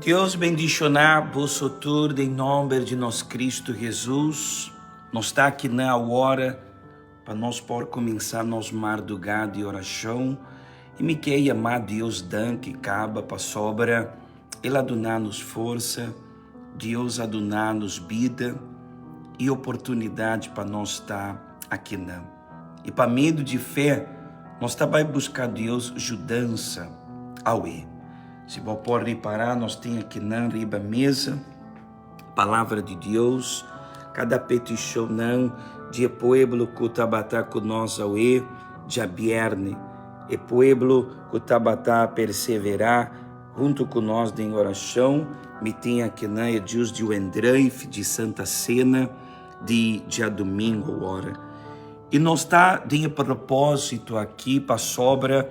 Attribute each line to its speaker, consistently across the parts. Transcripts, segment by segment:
Speaker 1: Dios bendishoná boso tur den nomber di nos Cristo Jesus. Nos ta aki na awor pa nos por kuminsá nos mardugá di orashon i mi ke yama Dios danki kaba pasobra El a duna nos forsa, Dios a duna nos bida i oportunidat pa nos ta akinan. I pa medio di fe nos ta bai buska Dios judansa awe. Si bo por ripará nos tin akinan riba mesa Palabra di Dios, kada petishonnan di e pueblo ku tabata ku nos awe djabièrnè, e pueblo ku tabata perseverá huntu ku nos den orashon. Mi tin akinan e Dios di Wendruif di Santa Sena di djadumingu awor. I nos ta den e propósito aki pasobra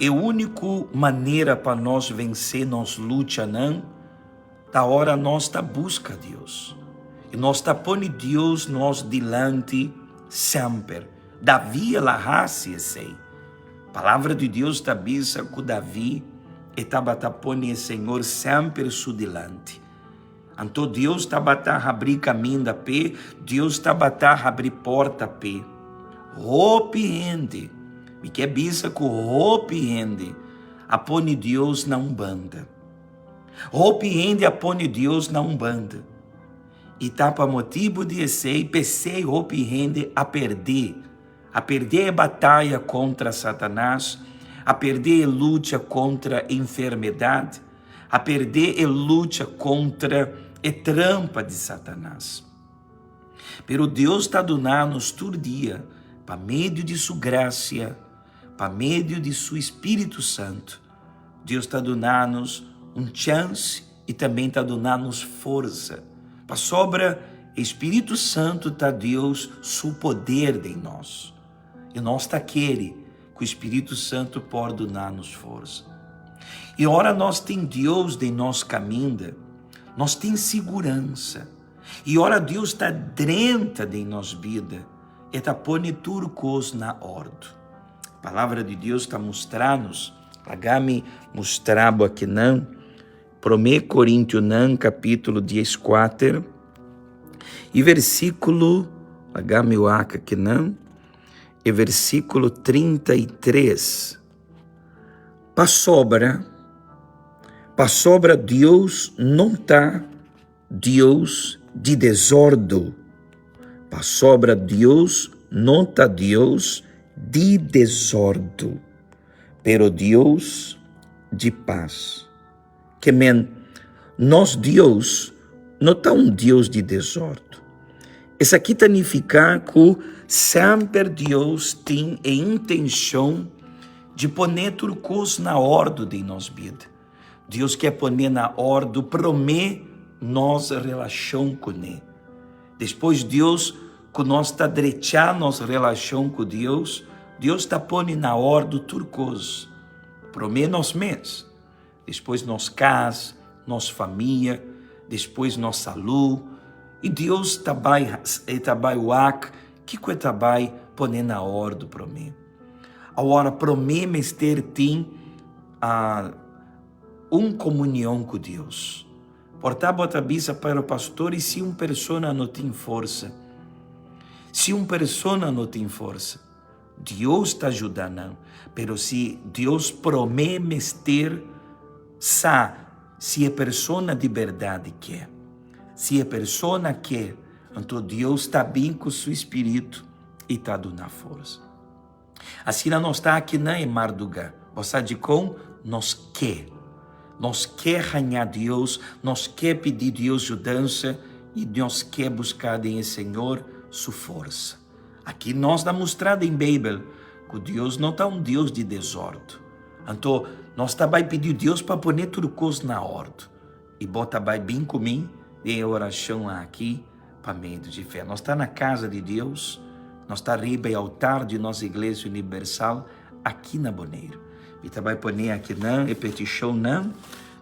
Speaker 1: e úniko manera pa nos vensé nos luchanan ta ora nos ta buska Dios. I nos ta pone Dios nos dilanti semper. Davi el a hasi esei. Palabra di Dios ta bisa ku Davi e tabata pone e Señor semper su dilanti. Anto Dios tabata habri kaminda p'e, Dios tabata habri porta p'e. Hopi hende, mi ke bisa ku hopi hende a pone Dios na un banda. Hopi hende a pone Dios na un banda. I ta pa motibu di esei p'esei hopi hende a perdé. A perdé e bataya kontra Satanas, a perdé e lucha kontra enfermedat, a perdé e lucha kontra e trampa di Satanas. Pero Dios ta duna nos tur dia, pa medio di su grasia, pa medio di su Spiritu Santu, Dios ta duna nos un chans i tambe ta duna nos forsa. Pasobra e Spiritu Santu ta Dios su poder den nos. I nos ta kere ku Spiritu Santu por duna nos forsa. I ora nos tin Dios den nos kaminda, nos tin siguransa. I ora Dios ta drenta den nos bida, e ta pone tur kos na òrdu. Palabra di Dios ta mustra nos, laga mi mustra bo akinan, Promé Korintionan kapítulo dieskuater i versíkulo, laga mi wak akinan, e versíkulo 33. Pasobra, pasobra Dios no ta Dios di desordu, pasobra Dios no ta Dios di desordu, pero Dios di pas. Ke men, nos Dios no ta un Dios di desordu. Esaki ta nifiká ku semper Dios tin e intenshon di pone tur kos na òrdu den nos bida. Dios ke pone na òrdu promé nos relashon kuné. Despues Dios ku nos ta drechá nos relashon ku Dios, Dios ta pone na òrdu tur kos. Promé nos mes, despues nos kas, nos famia, despues nos salú. I Dios ta bai e ta bai wak kiko e ta bai pone na òrdu promé. Awor promé mester tin a un komunion ku Dios. Por ta bo ta bisa, pero pastor i si un persona no tin forsa? Si un persona no tin forsa, Dios ta juda nan, pero si Dios promé mester sa si e persona di berdad ke. Si e persona ke, anto Dios ta bin ku su Spiritu i ta duna forsa. Asina nos ta akinan e marduga. Bo sa dikon? Nos ke. Nos ke haña Dios, nos ke pidi Dios yudansa i nos ke buska den e Señor su forsa. Aki nos ta mustra den Beibel ku Dios no ta un Dios di desòrdu. Anto, nos ta bai pidi Dios pa pone tur kos na òrdu. I bo ta bai bin ku mi den e orashon aki pa medio di fe. Nos ta na casa di Dios, nos ta riba e altar di nos Iglesia Universal aki na Boneiru. Mi ta bai pone akinan e petishonnan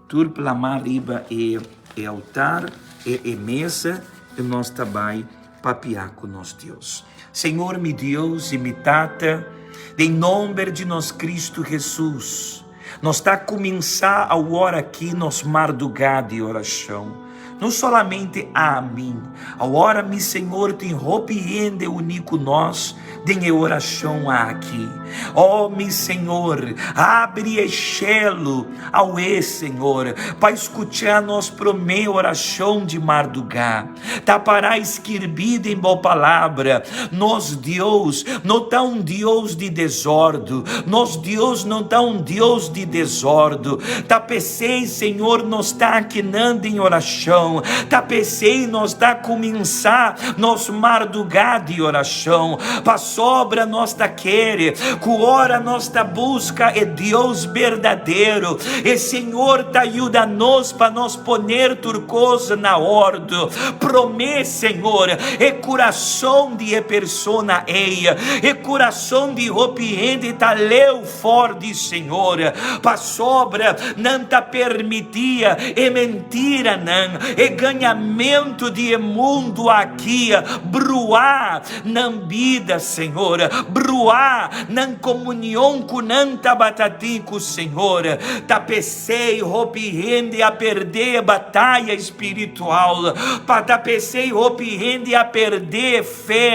Speaker 1: tur plamá riba e e altar, e e mesa, i nos ta bai papia ku nos Dios. Señor mi Dios i mi Tata, den nomber di nos Cristo Jesus. Nos ta kuminsá awor aki nos mardugá di orashon. No solamente ami, awor mi Señor tin hopi hende uní ku nos den e orashon aki. Oh mi Señor, abri e shelu awe, Señor, pa skuchá nos promé orashon di mardugá. Ta pará skirbí den bo Palabra, Nos Dios no ta un Dios di desòrdu, nos Dios no ta un Dios di desòrdu. Ta p'esei, Señor, nos ta akinan den orashon, ta p'esei nos ta kuminsá nos mardugá di orashon, pasobra nos ta kere ku ora nos ta buska e Dios berdadero, e Señor ta yuda nos pa nos poner tur kos na òrdu. Promé, Señor, e kurason di e persona ei. E kurason di hopi hende ta leu for di Señor, pasobra nan ta permití e mentiranan, e gañamentu di e mundu aki bruá nan bida, Señor, bruá nan komunion ku nan tabata tin ku Señor. Ta p'esei hopi hende a perdé e bataya spiritual. Pa ta p'esei hopi hende a perdé fe.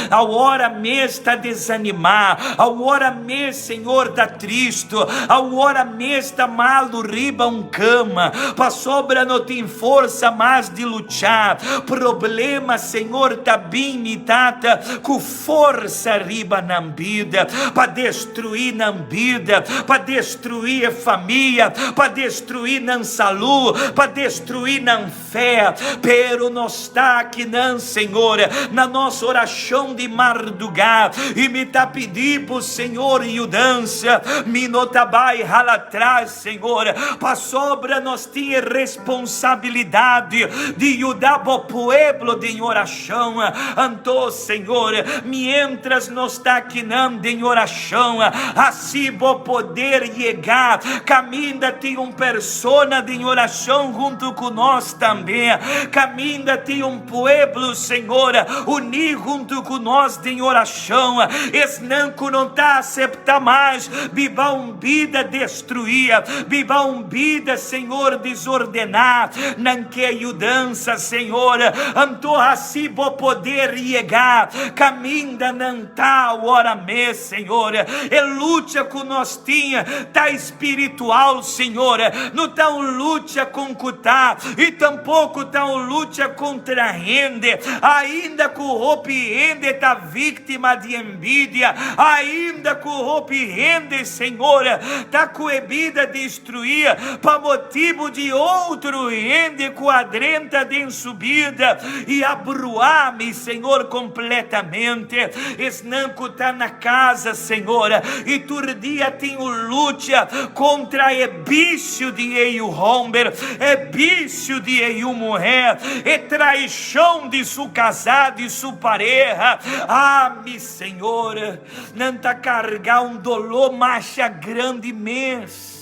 Speaker 1: Awor mes ta desanimá, awor mes, Señor, ta tristu, awor mes ta malu riba un kama, pasobra no tin forsa mas di luchá. Problema, Señor, ta bin, mi Tata, ku forsa riba nan bida, pa destruí nan bida, pa destruí e famia, pa destruí nan salú, pa destruí nan fe. Pero nos ta akinan, Señor, na nos orashon di mardugá, i mi ta pidi bo, Señor, yudansa. Mi no ta bai hala tras, Señor, pasobra nos tin e responsabilidad di yuda bo pueblo den orashon. Anto, Señor, mientras nos ta akinan den orashon, hasi bo poder yega kaminda tin un persona den orashon huntu ku nos tambe, kaminda tin un pueblo, Señor, uní huntu ku nos den orashon, esnan ku no ta aseptá mas biba un bida destruí, biba un bida, Señor, desordená, nan ke yudansa, Señor, anto hasi bo poder yega kaminda nan ta awor mes, Señor. E lucha ku nos tin ta spiritual, Señor, no ta un lucha kon ku ta i tampoko ta un lucha kontra hende, ainda ku hopi hende ta víktima di envidia, ainda ku hopi hende, Señor, ta ku e bida destruí pa motibu di otro hende ku a drenta den su bida i a bruá mi, Señor, kompletamente. Esnan ku ta na kasa, Señor, i tur dia tin un lucha kontra e bisio di e yu hòmber, e bisio di e yu muhé, e traishon di su kasá, di su pareha. Ah, mi Señor, nan ta karga un doló masha grandi mes.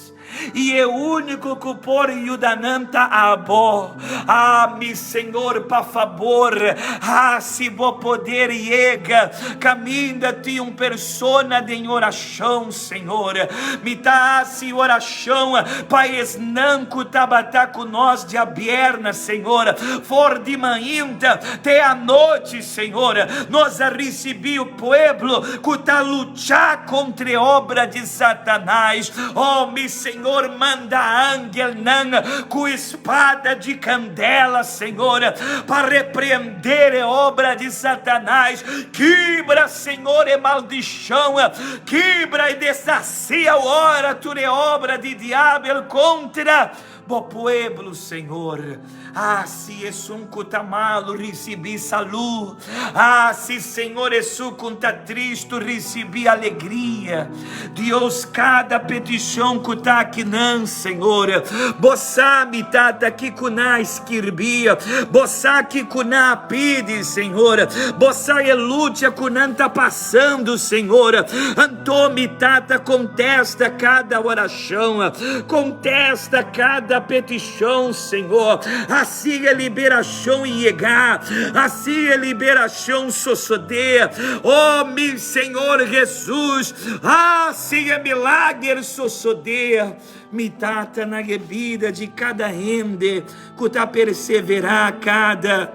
Speaker 1: I e úniko ku por yuda nan ta abo. Ah, mi Señor, pa fabor, hasi bo poder yega kaminda tin un persona den orashon, Señor. Mi ta hasi orashon pa esnan ku tabata ku nos djabièrnè, Señor, for di mainta te anochi, Señor. Nos a risibí pueblo ku ta lucha kontra e obra di Satanás. Oh, mi Señor, manda angelnan ku spada di kandela, Señor, pa reprender e obra di Satanás. Kibra, Señor, e maldishon, kibra i deshasí awor tur e obra di diabel kontra Bo pueblo, Señor. Ah, si esun ku ta malu risibí salú. Ah, si, Señor, esun ku ta tristu risibí alegria. Dios, kada petishon ku ta akinan, Señor, Bo sa, mi Tata, kiko nan a skirbí. Bo sa kiko nan a pidi, Señor. Bo sa e lucha ku nan ta pasando, Señor. Anto, mi Tata, kontesta kada orashon. Kontesta kada. cada petição, Senhor. Assim é liberação chegar, assim é liberação suceder. Oh, meu Senhor Jesus, assim é milagre suceder. Mi tata na vida de cada hende que ta perseverar cada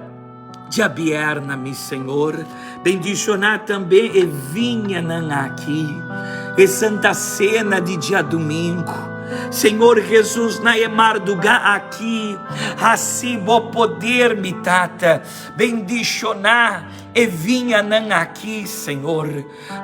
Speaker 1: djabierna, mi Senhor. Bendicionar também e vinha nan aqui, e Santa Cena de dia domingo. Senhor Jesus, na e mardugá aqui, assim bo poder, mi tata, bendicionar e vinha nan aqui, Senhor,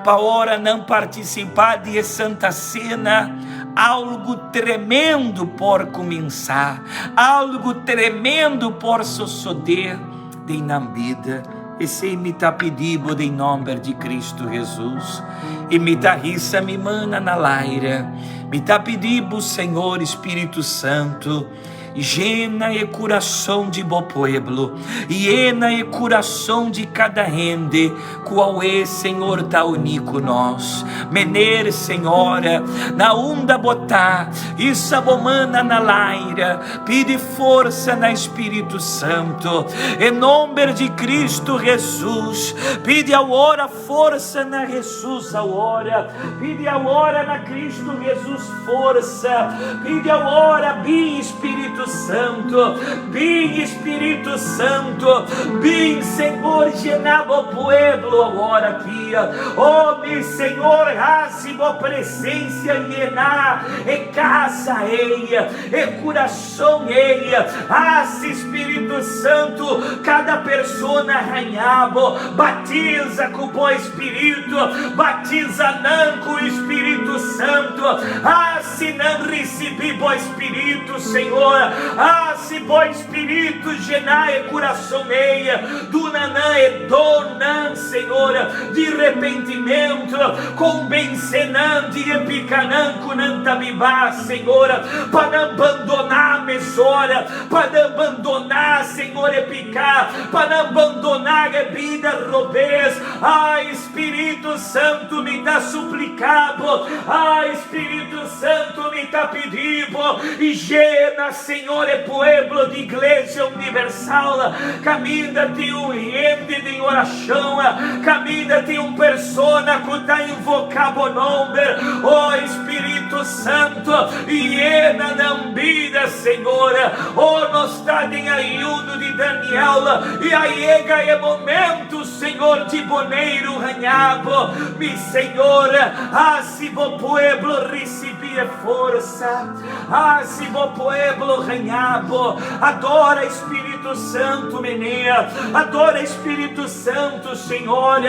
Speaker 1: pa ora não participar de Santa Cena, algo tremendo por começar, algo tremendo por suceder den nan bida. Esei mi ta pidi bo den nomber di Cristo Jesus. E mi ta hisa mi mana na laira. Mi ta pidi bo, Senhor Espírito Santo, Llena e coração de bo pueblo, llena e coração de cada hende, qual é, Senhor, ta uní ku nós. Mener, Senhora, na unda bo ta, hisa bo mana na laira, pidi força na Espírito Santo, em nome de Cristo Jesus, pidi agora força na Jesus agora, pidi agora na Cristo Jesus força, pidi agora, bin Espírito Santo, bin Espírito Santo, bin Senhor, llena bo pueblo agora aqui, oh mi Senhor, haci bo presença llenar e casa ei, e coração ei, haci Espírito Santo, cada persona haña bo, batiza com o Espírito, batiza nan com o Espírito Santo, ah, se não recebi bo Espírito, Senhor, ah, se bo Espírito llena e coração ei, duna nan e donnan, Senhor, de arrependimento, convence nan di e picanan cu nan ta biba, Senhor, para não abandonar mesora, para não abandonar, Senhor, e picar, para não abandonar a vida robês. Ah, Espírito Santo, mi ta suplica bo. Ah, Espírito Santo, mi ta pidi bo. E llena, Senhor, e pueblo de Igreja Universal. Caminda tin un hende di oração. Caminda tin un persona que está invocar o nome. Oh, Espírito Santo, llena nan vida, Senhor. Oh, nos ta den ayuno di Daniel. E a yega e momento, Senhor, di Boneiro haña bo. Mi Senhor, haci bo pueblo recibi força. Haci bo pueblo haña bo. Adora Espírito Santo, menina. Adora Espírito Santo, Senhor.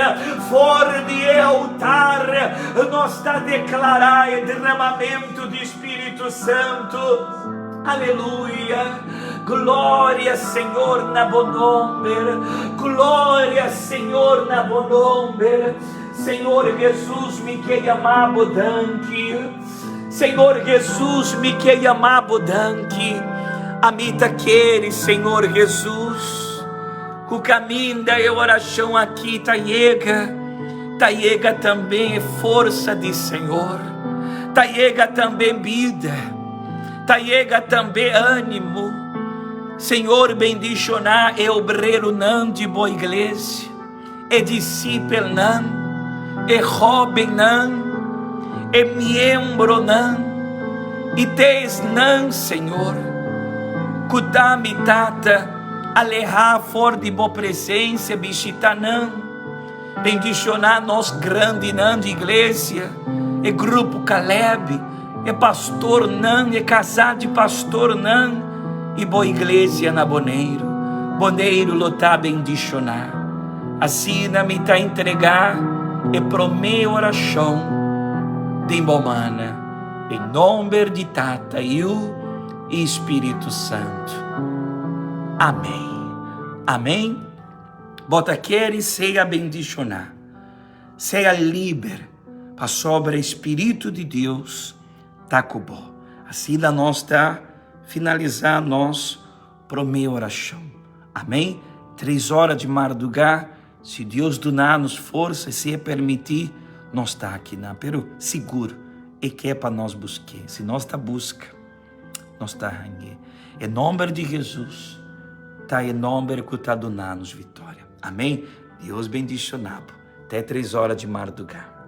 Speaker 1: For di e altar, nos ta declarar e derramamento do Espírito Santo. Aleluia. Glória, Senhor, na bo nomber. Glória, Senhor, na bo nomber. Senhor Jesus, mi ke yama bo danki. Senhor Jesus, mi ke yama bo danki. Ami ta kere, Senhor Jesus. Ku caminda e oração aqui ta yega, ta yega também força de Senhor, ta yega também vida, ta yega também ânimo. Senhor, bendicionar e obreiro nan de boa igreja, e discípulo nan, e jovem nan, e membro nan, e tes nan, Senhor, ku ta mi tata, alehá for di bo presensia, bishitá nan, bendishoná nos grandinan di iglesia, e grupo Caleb, e pastornan, e kasá di pastornan, i bo iglesia na Boneiru. Boneiru lo ta bendishoná. Asina mi ta entregá e promé orashon den bo mana, den nomber di Tata, Yu i Spiritu Santu. Amèn. Amèn. Bo ta kere sea bendishoná, sea liber, pasobra e Spiritu di Dios ta ku bo. Asina nos ta finalisá nos promé orashon. Amèn. Tres ora di mardugá, si Dios duna nos forsa i si e permití, nos ta akinan. Pero sigur, e ke pa nos busk'é. Si nos ta buska. Nos ta hañ'é. E nòmber di Hesus ta e nòmber ku ta duna nos viktoria. Amén. Dios bendishoná bo. Te tres ora di mardugá.